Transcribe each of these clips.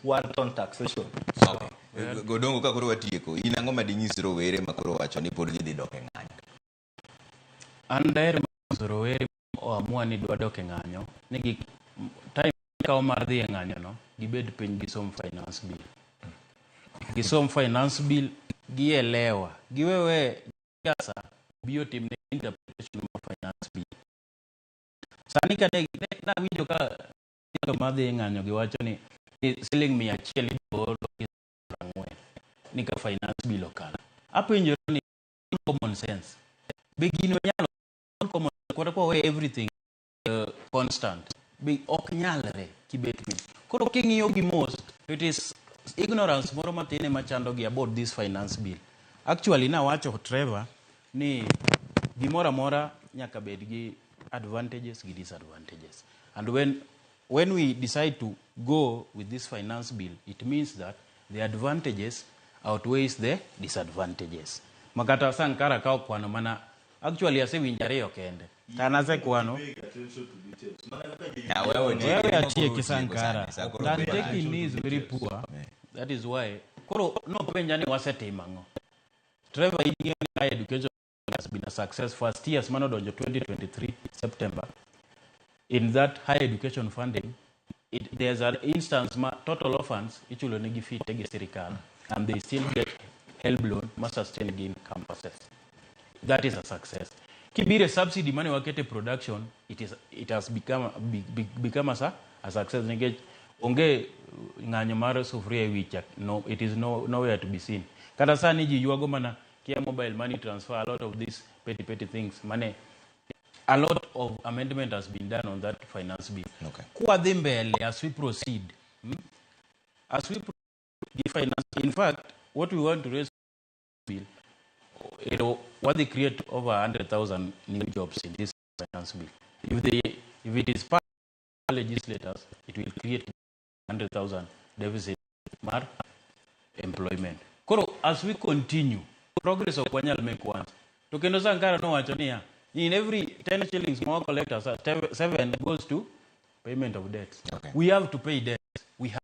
Worth on taxation. Okay. Godongo, ka koro watieko, in ang'o ma dinyis rowere ma koro wacho ni pod gidhi dok e ng'anyo? An daher nyiso rowere oamua ni dwa dok e ng'anyo ni gi time kawo mar dhi e ng'anyo no, gibed piny, gisom finance bill, gisom finance bill, gielewa, giwewe siasa obi otimne interpretation mar finance bill. Sani ka nawinjo ka joma dhi e ng'anyo giwacho ni siling 100 ibiro gi 40 ni ka finance bill okalo. Apenjora ni, common sense, be gino nyalo common kata kwa we everything constant, be ok nyalre kibet piny? Koro king'iyo gi mos, it is ignorance moro matin ema chando gi about this finance bill. Actually, nawacho, Trevor, ni gimoro amora nyaka bed gi advantages gi disadvantages, and when we decide to go with this finance bill, it means that the advantages outweighs the disadvantages. Makata Sankara ka okwano mana, actually asewinjo ariyo kende to an asekwano. Ah, wewe otieki, Wewe koro atieki. otieko Sankara sani, sa koro Tan bedo taking is very poor. That is why koro nopenja ni wasetimo ang'o. Trevor, ing'eyo ni higher education has been a success. First years manodonjo 2023 September, in that higher education funding, there's an instance ma total orphans ichulo negi fee te gi sirikal and they still get HELB loan ma sustain gi in campuses. That is a success. Kibire subsidy mane wakete production, it has become a success nikech onge ng'anyo mar sufuria e wich. No, it is nowhere to be seen. Kata sani ji ywago mana kia mobile money transfer, a lot of these petty petty things mane a lot of amendment has been done on that finance bill. Kwadhi mbele, as we proceed, As we gi finance, in fact, what we want to raise bill, what they create over 100,000 new jobs in this finance bill. If it is passed by legislators, it will create 100,000 deficit mar employment. Koro, as we continue, progress ok wanyal make once. To kendo Sankara nowacho niya, in every 10 shillings more collectors, seven goes to payment of debts. We have to pay debts. We have.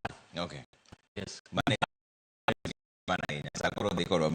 Yes. Mane mana ahinya. Sa koro dhi kodwa.